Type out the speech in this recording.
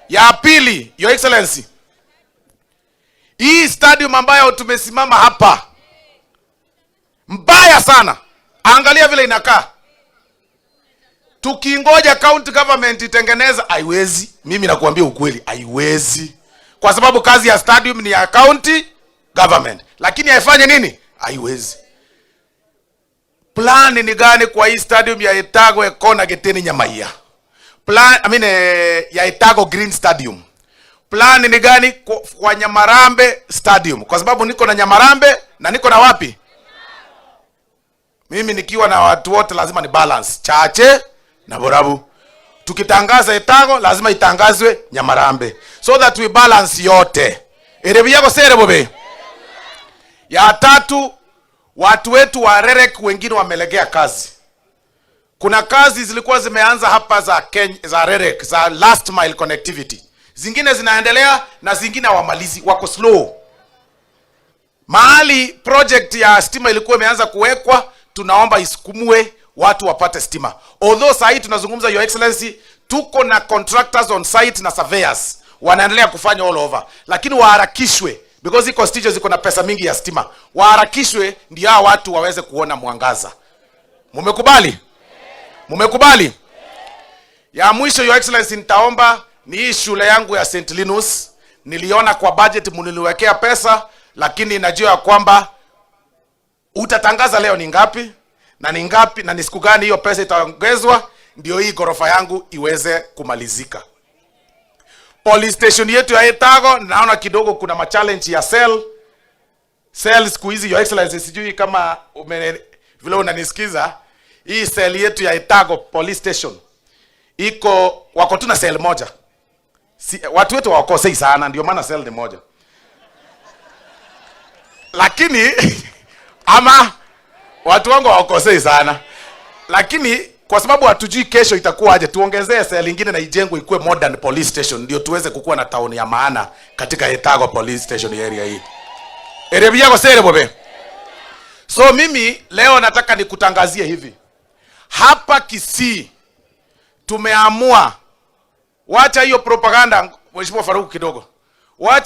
Ya pili, Your Excellency, hii stadium ambayo tumesimama hapa mbaya sana, angalia vile inakaa. Tukingoja county government itengeneza, haiwezi. Mimi nakuambia ukweli, haiwezi, kwa sababu kazi ya stadium ni ya county government, lakini haifanye nini? Haiwezi. Plan ni gani kwa hii stadium ya Etago Ekona Geteni Nyamaiya? Plan, I mean, ya Etago Green Stadium. Plan ni gani kwa Nyamarambe Stadium? Kwa sababu niko na Nyamarambe na niko na wapi? Mimi nikiwa na watu wote lazima ni balance chache na Borabu. Tukitangaza Etago lazima itangazwe Nyamarambe so that we balance yote. Erebi sere bobe. Ya tatu, watu wetu wa REREC wengine wamelegea kazi. Kuna kazi zilikuwa zimeanza hapa za Kenya, za REREC, za last mile connectivity, zingine zinaendelea na zingine hawamalizi, wako slow. Mahali project ya stima ilikuwa imeanza kuwekwa, tunaomba isukumwe, watu wapate stima. Although saa hii tunazungumza, Your Excellency, tuko na contractors on site na surveyors wanaendelea kufanya all over, lakini waharakishwe because hii constituency ziko na pesa mingi ya stima, waharakishwe ndio hao watu waweze kuona mwangaza. Mumekubali? Mumekubali? Ya mwisho, Your Excellency, nitaomba ni hii shule yangu ya St. Linus. Niliona kwa budget mliniwekea pesa, lakini najua ya kwamba utatangaza leo ni ngapi na ni ngapi na ni siku gani hiyo pesa itaongezwa, ndio hii ghorofa yangu iweze kumalizika. Police station yetu ya Etago naona kidogo kuna machallenge ya cell cell siku hizi, Your Excellency, sijui kama vile unanisikiza, hii cell yetu ya Etago police station iko, wako tu na cell moja. Si, watu wetu hawakosei sana, ndio maana cell ni moja, lakini ama watu wangu hawakosei sana, lakini kwa sababu hatujui kesho itakuwa aje, tuongezee cell ingine na ijengwe ikuwe modern police station, ndio tuweze kukuwa na town ya maana katika Etago police station area hii. Area yako sere bobe. So mimi leo nataka nikutangazie hivi, hapa Kisii tumeamua, wacha hiyo propaganda, Mheshimiwa Faruku kidogo, wacha